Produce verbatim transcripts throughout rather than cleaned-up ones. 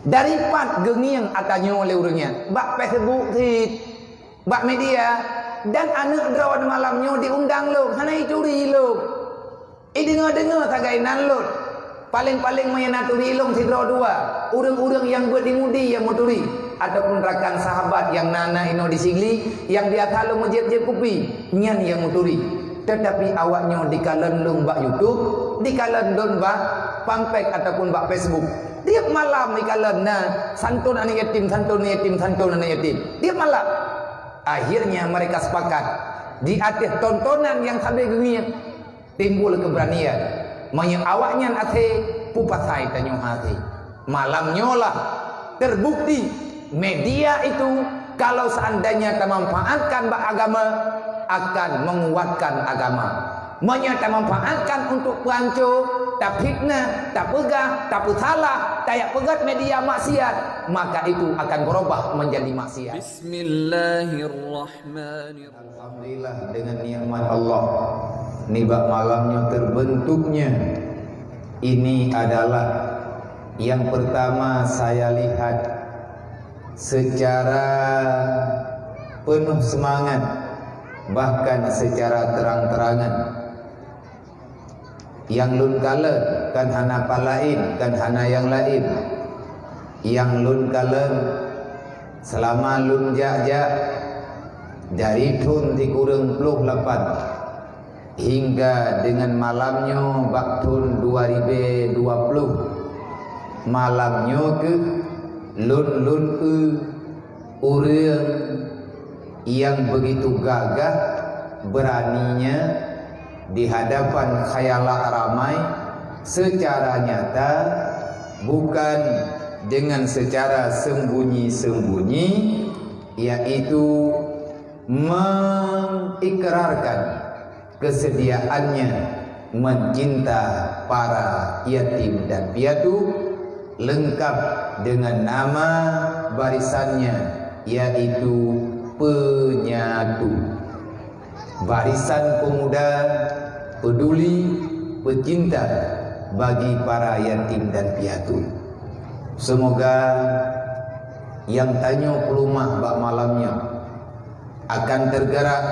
Dari pat geungieng ata nyoe lé ureuëng nyan? Bak Facebook cit, bak media, dan aneuëk droe malam nyoe diundang lom, hana ituri lom. Ideungoe-deungoe sagai nan lôn. Paleng-paleng meunyo na turi lôn sidroe dua, ureuëng-ureuëng nyang beuet di Mudi nyang meuturi, ataupun rakan sahabat nyang na-na inoe di Sigli, nyang biasa lôn meujieb-jieb kupi, nyan nyang meuturi. Teutapi awaknyoe dikalon lôn bak YouTube, dikalon lôn bak fanpage ataupun bak Facebook. Tieb malam dikalon na, santôn aneuëk yatim, santôn aneuëk yatim, santôn aneuëk yatim. Tieb malam. Akhirnya mereka sepakat di ateueh tontonan nyang sabe geungieng. Timbul keubeuranian. Meunyoe awaknyan asé, peue pasai tanyoe hasé. Malam nyoe lah terbukti media itu kalau seandainya tamanfaatkan bak agama, akan menguatkan agama. Meunyoe tamanfaatkan untuk peuhanco, tafitnah, tapeugah, tapeusalah, tajak peugét media maksiat, maka itu akan berubah menjadi maksiat. Bismillahirrahmanirrahim. Alhamdulillah, dengan nikmat Allah, nibak malam nyoe terbentuknya. Ini adalah yang pertama saya lihat secara penuh semangat, bahkan secara terang-terangan. Nyang lôn kalon kan hana palaén, kan hana nyang laén. Nyang lôn kalon seulama lôn jak-jak dari thon sikureueng ploh lapan hingga dengan malam nyoe bak thon dua ribèe dua ploh. Malam nyoe keuh lôn, lôn eu ureuëng nyang begitu gagah beuraninya di hadapan khayalak ramai secara nyata, bukan dengan secara sembunyi-sembunyi, yaitu mengikrarkan kesediaannya mencinta para yatim dan piatu, lengkap dengan nama barisannya, yaitu Penyatu. Barisan pemuda peduli, pecinta bagi para yatim dan piatu. Semoga nyang tanyoe peuleumah bak malam nyoe akan tergerak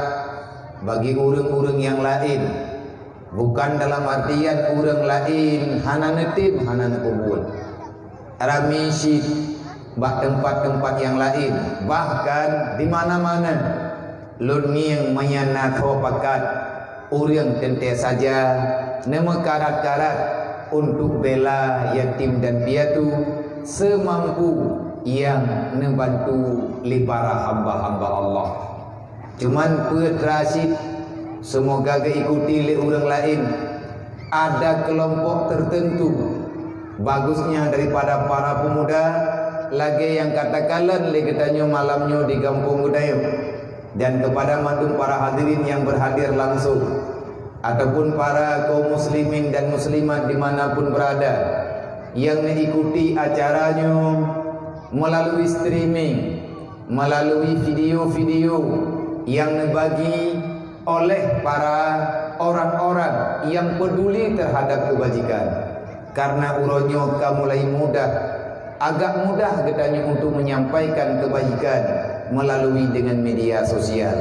bagi ureuëng-ureuëng nyang laén. Bukan dalam artian ureuëng laén hana neutem, hana neupeubuet. Ramé cit bak teumpat-teumpat nyang laén, bahkan di mana-mana. Lôn ngieng meunyan na soe pakat, ureuëng teuntée saja neumeukarat-karat untuk bela yatim dan piatu seumampu nyang neubantu lé para hamba-hamba Allah. Cuman peuet Rasyid, semoga geuikuti lé ureuëng laén. Ada kelompok tertentu bagusnya daripada para pemuda, lagée nyang ka takalon lé geutanyoe malam nyoe di gampông geutanyoe, dan kepada mandum para hadirin nyang berhadir langsung, ataupun para kaum muslimin dan muslimat di mana pun berada, nyang mengikuti acara nyoe melalui streaming, melalui video-video nyang neubagi oleh para orang-orang nyang peduli terhadap kebajikan. Karena uroe nyoe ka mulai mudah, agak mudah geutanyoe untuk menyampaikan kebajikan melalui dengan media sosial.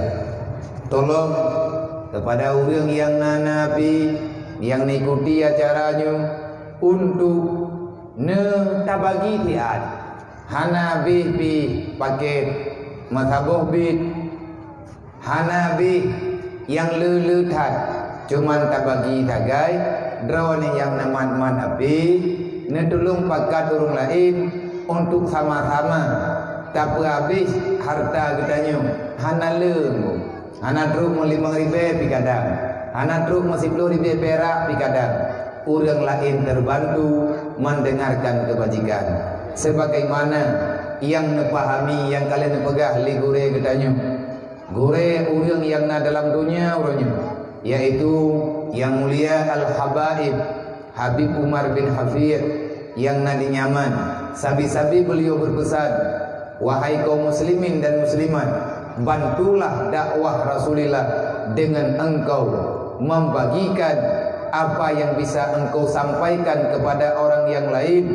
Tolong kepada ureuëng nyang na nabi nyang mengikuti acara nyoe untuk neutabagi siat. Hana bih pih paket meusaboh bit, hana bih nyang le-le that, cuman tabagi sagai droeneuh nyang neumat-mat api, neutulông pakat ureuëng laén untuk sama-sama tapeuhabéh hareuta geutanyoe hana le. Hana trok meulimong ribée pih kadang, hana trok meusiploh ribée pirak pih kadang, ureuëng laén teubantu mendengarkan keubajikan. Sebagaimana nyang neupahami nyang ka lheueh neupeugah lé gurée geutanyoe, gurée ureuëng nyang na dalam donya uroe nyoe, yaitu Yang Mulia Al-Habaib Habib Umar bin Hafid nyang na di Yaman, sabe-sabe beliau berpesan, "Wahai kaum muslimin dan muslimat, bantulah dakwah Rasulullah dengan engkau membagikan apa yang bisa engkau sampaikan kepada orang yang lain,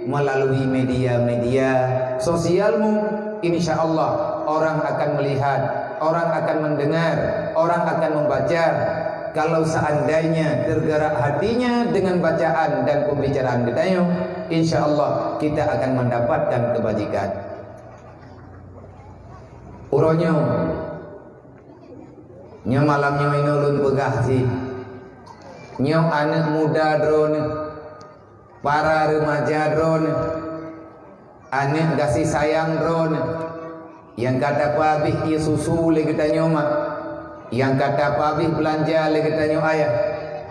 melalui media-media sosialmu, insya Allah orang akan melihat, orang akan mendengar, orang akan membaca. Kalau seandainya tergerak hatinya dengan bacaan dan pembicaraan geutanyoe, insya Allah kita akan mendapatkan kebajikan. Uroe nyoe, nyoe malam nyoe inoe lôn peugah cit. Nyoe aneuk muda droeneuh, para remaja droeneuh, aneuk gaséh sayang droeneuh, nyang ka tapeuabéh ié susu lé geutanyoe mak, nyang ka tapeuabéh beulanja lé geutanyoe ayah,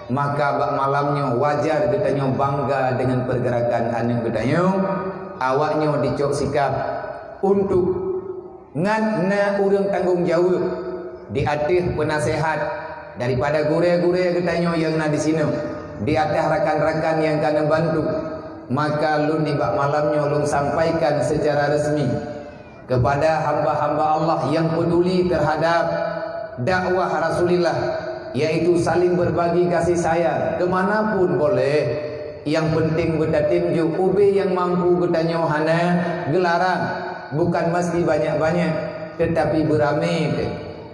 maka bak malam nyoe wajar geutanyoe bangga deungon peurgeurakan aneuk geutanyoe. Awaknyoe jicok sikap untuk ngat na ureuëng tanggong jaweueb di ateueh peunaseuhat daripada gurée-gurée geutanyoe nyang na disinoe, di ateueh rakan-rakan nyang ka neubantu. Maka lôn nibak malam nyoe lôn sampaikan seucara resmi keupada hamba-hamba Allah nyang peuduli teuhadab dakwah Rasulillah, yaitu saling berbagi kasih sayang keumanapun boleh. Nyang peunteng beutatem jok ubé nyang mampu geutanyoe hana geularang, bukan meusti banyak-banyak, teutapi beuramé teuh.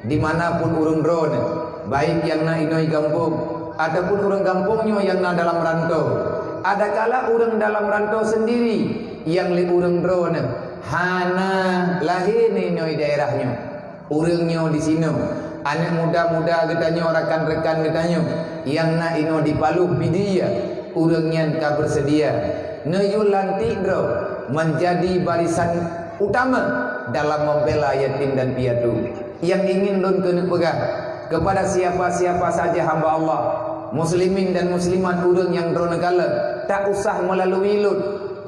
Dimanapun ureuëng droeneuh, baik nyang na inoe gampông ataupun ureuëng gampông nyoe nyang na dalam rantô, adakala ureuëng dalam rantô seundiri nyang lé ureuëng droeneuh hana lahé inoe daerah nyoe. Ureuëng nyoe disinoe, aneuk muda-muda geutanyoe, rakan-rakan geutanyoe nyang na inoe di Paloh Pidie, ureuëng nyan ka beuseudia neuyue lantik droe meunjadi barisan utama dalam membela yatim dan piatu. Nyang ingin lôn keuneuk peugah keupada siapa-siapa saja hamba Allah, muslimin dan muslimat, ureuëng nyang droeneuh kalon, tak usah meulalui lôn,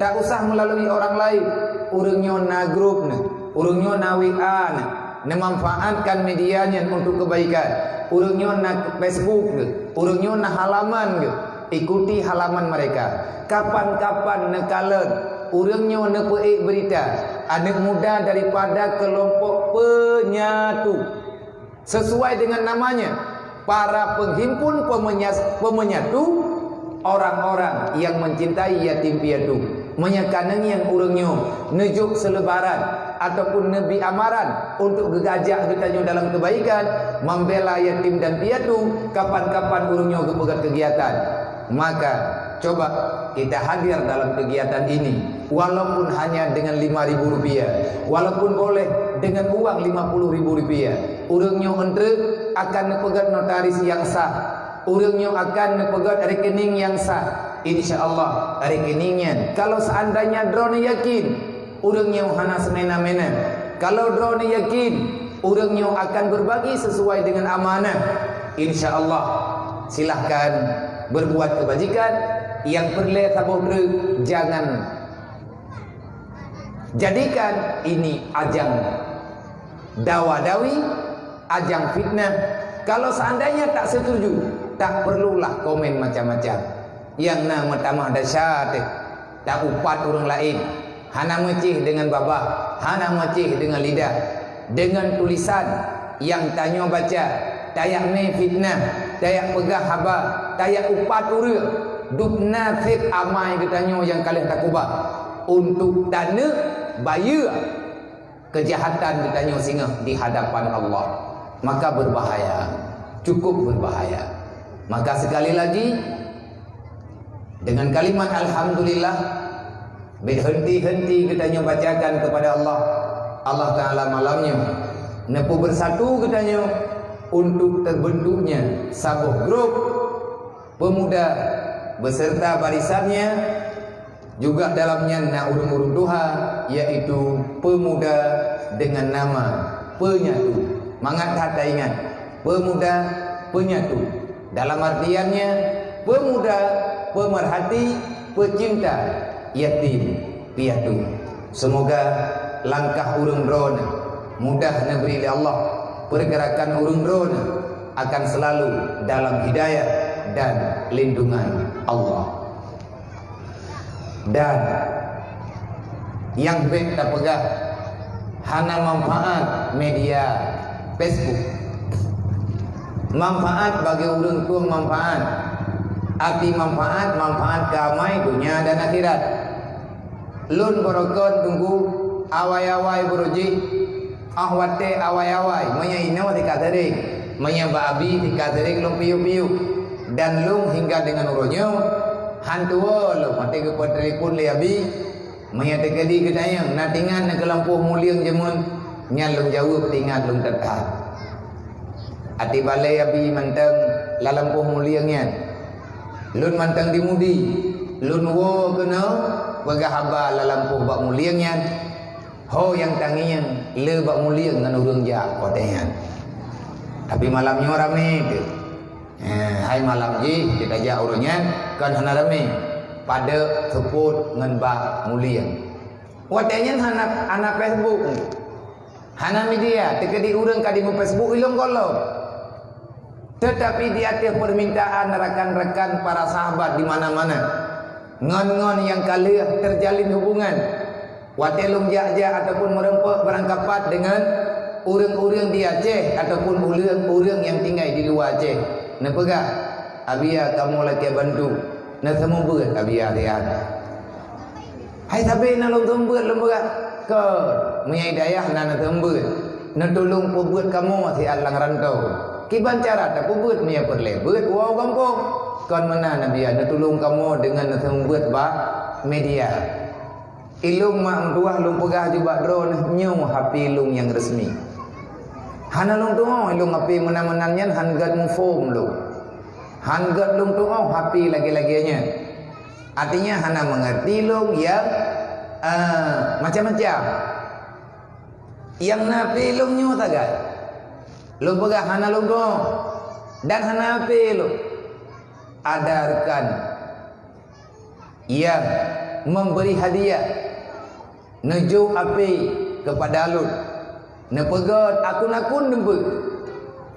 tak usah meulalui orang laén. Ureuëng nyoe na grup neuh, ureuëng nyoe na W A neuh, neumanfaatkan media nyan untuk kebaikan. Ureuëng nyoe na Facebook geuh, ureuëng nyoe na halaman geuh, ikuti halaman mereka. Kapan-kapan neukalon ureuëng nyoe neupeuék beurita aneuk muda daripada kelompok penyatu, sesuai dengan namanya, para penghimpun pemenya-, pemenyatu, orang-orang yang mencintai yatim piatu, meunyo ka neungieng ureuëng nyoe neujok seulebaran ataupun neubi amaran untuk geugajak geutanyoe dalam kebaikan, membela yatim dan piatu, kapan-kapan ureuëng nyoe geupeugét kegiatan. Maka, coba kita hadir dalam kegiatan ini, walaupun hanya dengan lima ribu rupiah, walaupun boleh dengan uang lima puluh ribu rupiah. Ureuëng nyoe eunteuk akan neupeugét notaris nyang sah. Ureuëng nyoe akan neupeugét rekening nyang sah. Insya Allah, rekening nyan, kalau seandainya droeneuh yakin, ureuëng nyoe hana seumena-mena. Kalau droeneuh yakin, ureuëng nyoe akan berbagi sesuai dengan amanah. Insya Allah, silahkan berbuat kebajikan. Nyang peureulée saboh treuk, jangan jadikan ini ajang dawa-dawi, ajang fitnah. Kalau seandainya tak setuju, tak perlulah komen macam-macam. Nyang na meutamah desya teuh, tak upat ureuëng laén, hana meucéh deungon babah, hana meucéh deungon lidah, deungon tulisan nyang tanyoe baca, tajak mé fitnah, tajak peugah haba, tajak upat ureuëng. Dubna seb amai geutanyoe nyang ka lheueh takubah untuk taneuk bayeue keujahatan geutanyoe singoh di hadapan Allah, maka berbahaya, cukup berbahaya. Maka sekali lagi, dengan kalimat alhamdulillah, bék henti-henti geutanyoe bacakan kepada Allah. Allah Taala malam nyoe neupeubersatu geutanyoe untuk terbentuknya saboh grup pemuda beserta barisannya. Juga dalam nyan na ureuëng-ureuëng tuha, yaitu pemuda dengan nama penyatu. Mangat that taingat, pemuda penyatu. Dalam artiannya, pemuda pemerhati, pecinta yatim piatu. Semoga langkah ureuëng droeneuh mudah neubri lé Allah, pergerakan ureuëng droeneuh akan selalu dalam hidayah dan lindungan Allah. Dan nyang bék tapeugah, hana manfaat media Facebook. Manfaat bagi ureuëng tueng manfaat. Arti manfaat, manfaat keu amai dunia dan akhirat. Lôn beurokon teungku, awai-awai beurujih, ah watée awai-awai, meunyoe inoe tika sering, meunyoe bak abi tika sering lôn piôh-piôh, dan lôn hingga deungon uroe nyoe, han tuwoe lôn watée geupeutelepon lé abi, meunyoe teukeudi geutanyong, na tingat na keulampoh mulieng jameun, nyan lôn jaweueb tingat lôn that-that. Até balée abi mantong lam lampôh mulieng nyan. Lôn mantong di Mudi, lôn woe keunoe peugah haba lam lampôh bak mulieng nyan. Ho nyang tangieng le bak mulieng ngon ureuëng jak watée nyan. Tapi malam nyoe ramé teuh. Eh, hai malam jih kita jak ureuëng nyan kon hana ramé. Padeuek seupôt ngon bak mulieng. Watée nyan hana, hana Facebook. Hana media, teukeudi ureuëng ka dimeu Facebook ilong gohlom. Tetapi di ateueh permintaan rakan-rakan para sahabat di mana-mana, ngon-ngon nyang ka lheueh terjalin hubungan, watée lôn jak-jak ataupun meureumpok beurangkapat deungon ureuëng-ureuëng di Aceh ataupun ureuëng-ureuëng nyang tinggai di luwa Aceh, neupeugah, "Abia kamoe lakée bantu." Neuseumeubeuet abia siat. Hai sabe na lôn seumeubeuet lôn peugah, "Kon, meunyoe dayah na neuseumeubeuet, neutulông peubeuet kamoe siat lam rantau. Kiban cara tapeubeuet meunyoe peureulée beuet woe gampông? Kon meunan abia neutulông kamoe deungon neuseumeubeuet bak media." Ilông mak meutuwah lôn peugah jubak droeneuh nyoe hapé ilông nyang resmi. Hana lôn tuoh ilông hapé meunan-meunan nyan han gét muphom lôn. Han gét lôn tuoh hapé lagée-lagée nyan. Artinya hana mengerti lôn ya, eh, macam-macam. Yang na pih lôn nyoe sagai. Lôn peugah hana lôn tuoh dan hana pih lôn. Ada rekan yang memberi hadiah, neujok api kepada lôn, neupeugét akun-akun deumbeuet.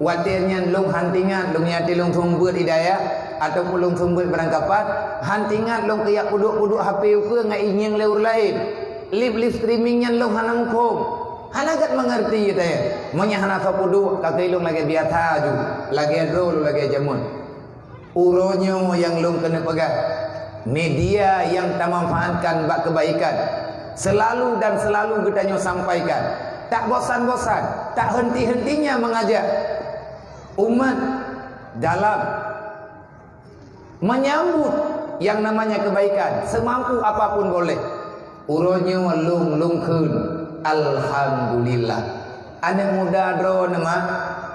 Watée nyan lôn han tingat lôn nyang lôn seumeubeuet di dayah ataupun lôn seumeubeuet beurangkapat, han tingat lôn keuyak peuduek-peuduek hapé ukeue ngon ingieng lé ureuëng laén. Live-live streaming nyan lôn hana muphom. Hana gét mengerti teuh. Meunyoe hana soe peuduek, ka keu lôn lagée biasa ju, lagée droe lagée jameun. Uroe nyoe nyang lôn keuneuk peugah, media nyang tamanfaatkan bak keubaikan, seulalu dan seulalu geutanyoe sampaikan. Tak bosan-bosan, tak henti-hentinya mengajak umat dalam menyambut yang namanya kebaikan, semampu apapun boleh. Uroe nyoe lôn, lôn kheun, alhamdulillah. Aneuëk muda droeneuh mak,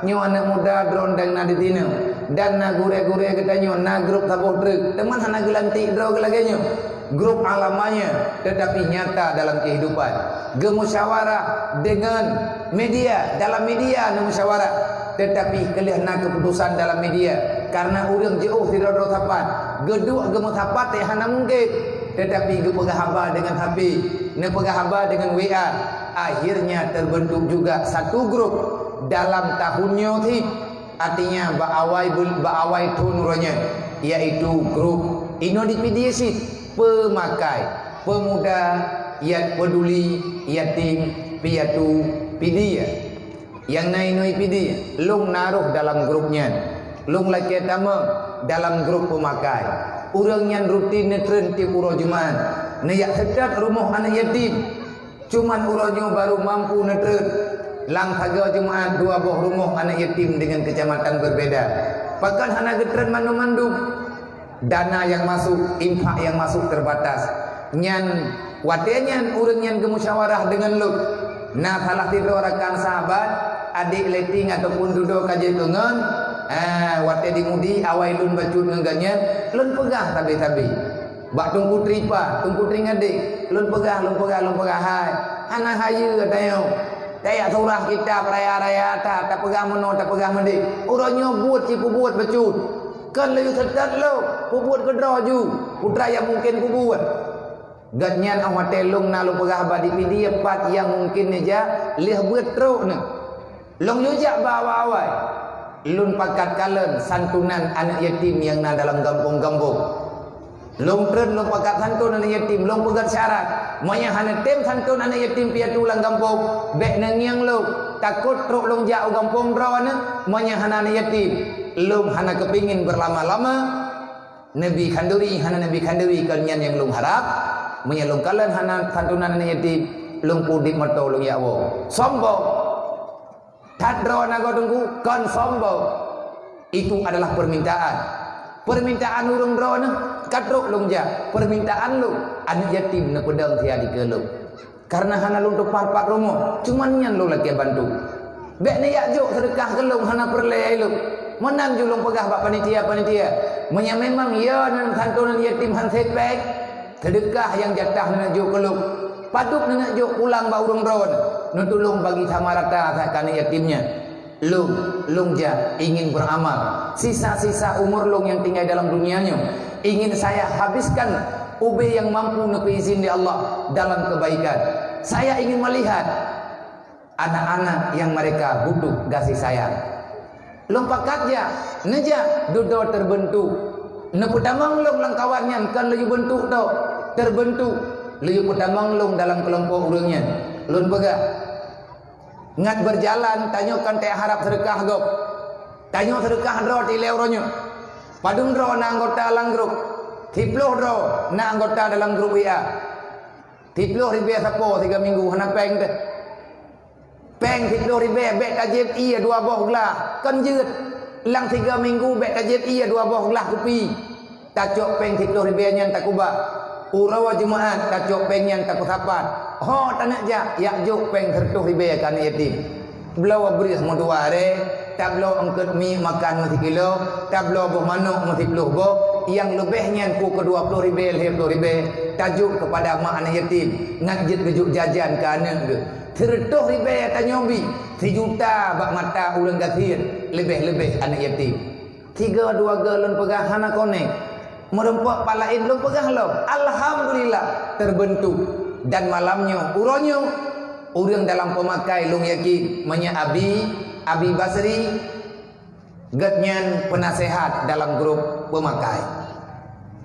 nyoe aneuëk muda droeneuh dan na di sinoe, dan na gurée-gurée geutanyoe, na grup saboh treuk, teuma hana geulantik droe lagée nyoe. Grup alamanya, tetapi nyata dalam kehidupan. Geumusyawarah dengan media, dalam media neumusyawarah, tetapi keu lheueh na keuputusan dalam media. Karena ureuëng jiôh sidroe-droe sapat, geuduek geumeusapat teuh hana mungken, tetapi geupeugah haba dengan hapé, neupeugah haba dengan W A. Akhirnya terbentuk juga satu grup dalam tahun nyoe sih. Artinya bak awai bul-, bak awai thon uroe nyoe, yaitu grup inoe di Pidie cit, peumakai, pemuda, ya, peduli, yatim, piatu, Pidie. Nyang na inoe Pidie, lôn na rôh dalam grup nyan. Lôn lakée tamong dalam grup peumakai. Ureuëng nyan rutin neutreun tieb uroe Jumat, neujak seutôt rumoh aneuëk yatim. Cuman uroe nyoe baru mampu neutreun lam sagoe Jumat dua boh rumoh aneuëk yatim deungon keucamatan beubeda. Pakon hana geutreun mandum-mandum? Dana nyang masuk, infak nyang masuk teubatas. Nyan watée nyan ureuëng nyan geumusyawarah deungon lôn. Na salah sidroe rakan sahabat, adék leteng ataupun dudoe ka jeuet keu ngon, ah, watée di Mudi awai lôn bacut ngon gobnyan, lôn peugah sabe-sabe. Bak Teungku Tripa, Teungku Tringadé, lôn peugah, lôn peugah, lôn peugah, hai, hana hayeue tanyoe. Tajak surah kitab raya-raya that, tapeugah meunoe, tapeugah meudéh. Uroe nyoe buet cit peubuet bacut. Kon laju seutôt lom, peubuet keudroe ju, peue nyang mungken peubuet. Gobnyan óh watée lôn na lôn peugah haba di Pidie, pat nyang mungken neujak, lheueh beuet trok neuh. Lôn yue jak bak awai-awai. Lôn pakat kalon santunan aneuëk yatim nyang na dalam gampông-gampông. Lôn treun lôn pakat santun aneuëk yatim, lôn peugét syarat. Meunyoe hana tem santun aneuëk yatim piatu lam gampông, bék neungieng lôn. Takot trok lôn jak u gampông droeneuh, meunyoe hana aneuëk yatim. Lôn hana keupingin beurlama-lama. Neubi khanduri, hana neubi khanduri, kon nyan nyang lôn harab. Meunyoe lôn kalon hana santunan aneuk yatim, lôn peuudép moto lôn jak woe. Sombong. That droe na goe teungku, kon sombong. Itu adalah permintaan. Permintaan ureuëng droeneuh ka trok lôn jak. Permintaan lôn, aneuk yatim neupeudong siat dikeue lôn. Karena hana lôn teupat pat rumoh, cuman nyan lôn lakée bantu. Bék neujak jok seudeukah keu lôn hana peureulée lôn. Meunan ju lôn peugah bak panitia-panitia, meunyoe memang ya nan santunan yatim han sép péng, seudeukah nyang jatah neuneuk jok keu lôn. Padub neuneuk jok pulang bak ureuëng droeneuh, neutulông bagi sama rata sakai aneuk yatim nyan. Lôn, lôn jak ingin beramal. Sisa-sisa umur lôn nyang tinggai dalam dunia nyoe, ingin saya habiskan ubé nyang mampu neupeuizin lé Allah dalam kebaikan. Saya ingin melihat anak-anak yang mereka butuh kasih sayang. Lôn pakat jak, neujak, dudoe terbentuk. Neupeutamong lôn lam kawan nyan kon laju bentuk tok, terbentuk. Laju peutamong lôn dalam keulompok ureuëng nyan. Lôn peugah, ngat beujalan, tanyoe kon teuharab seudeukah gob. Tanyoe seudeukah droe tilée uroe nyoe. Padum droe na anggota lam grup? Siploh droe na anggota dalam grup W A. Siploh ribée sapo siga minggu hana péng teuh. Péng siploh ribée bék tajieb ié dua boh glah, kon jeuet. Lam siga minggu bék tajieb ié dua boh glah kupi. Tacok péng siploh ribée nyan takuba. Uroe Jumat tacok péng nyan tapeusapat. Ho taneuk jak, jak jok péng seureutôh ribée keu aneuk yatim. Bloe breueh meudua arée, tabloe eungkot miek makan meusikilo, tabloe boh manok meusiploh boh, nyang leubeh nyan peue keu dua ploh ribée, lhée ploh ribée, tajok keupada mak aneuk yatim, ngat jeuet geujok jajan keu aneuk geuh. Seureutôh ribée tanyoe bi, sijuta bak mata ureuëng gasien, leubeh-leubeh aneuk yatim. Tiga dua ga lôn peugah hana konek. Meureumpok palaén lôn peugah lom. Alhamdulillah, terbentuk. Dan malam nyoe, uroe nyoe, ureuëng dalam peumakai lôn yakin, meunyoe Abi, Abi Basri, gobnyan peunasehat dalam grup peumakai.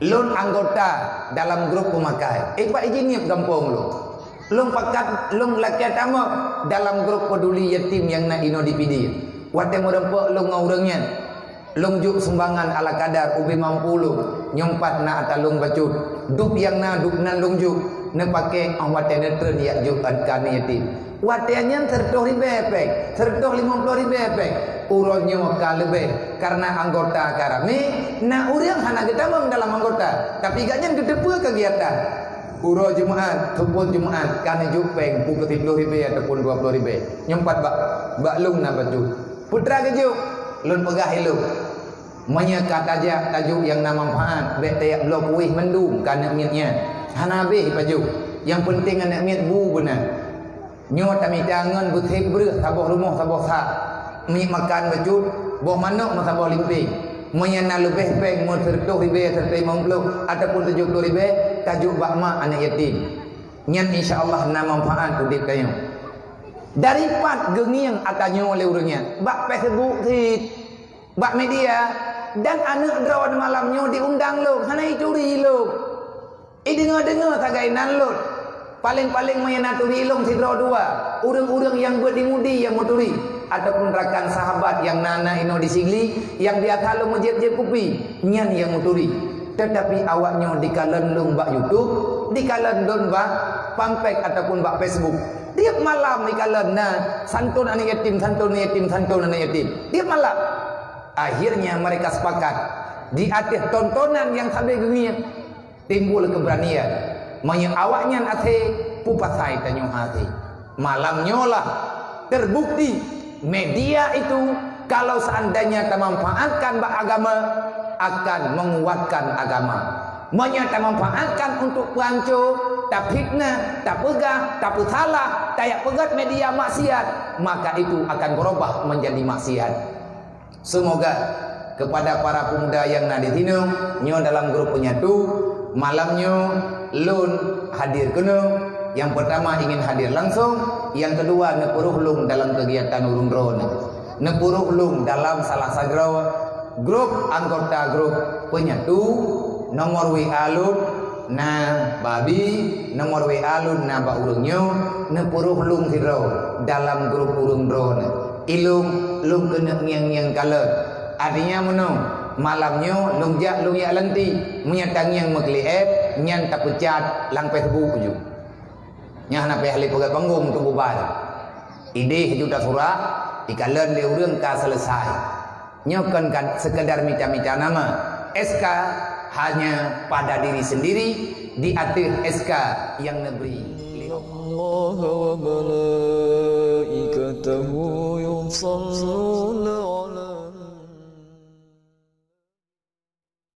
Lôn anggota dalam grup peumakai. Eh, Pak Ijin Niep gampông lôn. Lôn pakat, lôn lakée tamong dalam grup peduli yatim nyang na inoe di Pidie. Watée meureumpok lôn ngon ureuëng nyan, lôn jok sumbangan ala kadar ubé mampu lôn, nyoe pat na ata lôn bacut. Dub nyang na, dub nan lôn jok, neupaké óh watée neutreun jak jok keu aneuk yatim. Watée nyan seureutôh ribée péng, seureutôh limong ploh ribée péng. Uroe nyoe ka leubeh, kareuna anggota ka ramé, na ureuëng hana geutamong dalam anggota, tapi gobnyan geuteupeue keugiatan. Uroe Jumat, seupôt Jumat, ka neujok péng peue keu siploh ribée ataupun dua ploh ribée. Nyoe pat bak, bak lôn na bacut. Putra geujok, lôn peugah ilôn. Meunyoe ka tajak tajok nyang na manfaat, bék tajak bloe kuéh mandum keu aneuk miet nyan. Hana habéh pajoh. Nyang peunteng aneuk miet bu beuna. Nyoe tamita ngon beusép breueh saboh rumoh saboh sak. Miek makan bacut, boh manok meusaboh limpéng. Meunyoe na leubeh péng meuseureutôh ribée, seureutôh limong ploh ataupun tujoh ploh ribée, tajok bak mak aneuk yatim. Nyan insya Allah na manfaat udeb tanyoe. Dari pat geungieng ata nyoe lé ureuëng nyan? Bak Facebook cit. Bak media, dan aneuk droe malam nyoe diundang lom, hana ituri lom. Ideungoe-deungoe sagai nan lom. Paléng-paléng meunyoe na turi lom sidroe dua, ureuëng-ureuëng nyang beuet di Mudi nyang meuturi, ataupun rakan sahabat nyang na-na inoe di Sigli, nyang biasa lom meujieb-jieb kupi, nyan nyang meuturi. Teutapi awak nyoe dikalon lom bak YouTube, dikalon lom bak fanpage ataupun bak Facebook. Tieb malam dikalon na santun aneuk yatim, santun aneuk yatim, santun aneuk yatim. Tieb malam. Akhirnya mereka sepakat, di ateueh tontonan nyang sabe geungieng, timbul keubeuranian. Meunyoe awaknyan asé, peue pasai tanyoe hana asé. Malam nyoe lah terbukti media itu kalau seandainya tamanfaatkan bak agama, akan menguatkan agama. Meunyoe tamanfaatkan untuk peuhanco, tafitnah, tapeugah, tapeusalah, tajak peugét media maksiat, maka itu akan berubah menjadi maksiat. Semoga kepada para pemuda nyang na di sinoe, nyoe dalam grup penyatu, malam nyoe lôn hadir keunoe. Nyang pertama ingin hadir langsung, nyang kedua neupeuruh lôn dalam kegiatan ureuëng droeneuh. Neupeuruh lôn dalam salah sidroe grup, anggota grup penyatu, nomor W A lôn na bak Abi, nomor W A lôn na bak ureuëng nyoe, neupeuruh lôn sidroe dalam grup ureuëng droeneuh. Ilôn, lôn keuneuk ngieng-ngieng kalon. Artinya meunoe, malam nyoe lôn jak lôn jak lanti, meunyoe tangieng meukli éb, nyan tapeucat lam Facebook ju. Nyan hana payah lé peugah banggong untuk bubar. Idéh ju tasurah, ikalon lé ureuëng ka selesai. Nyoe kon ka sekedar mita-mita nama. S K hanya pada diri sendiri di ateueh S K yang neubri lé Allah.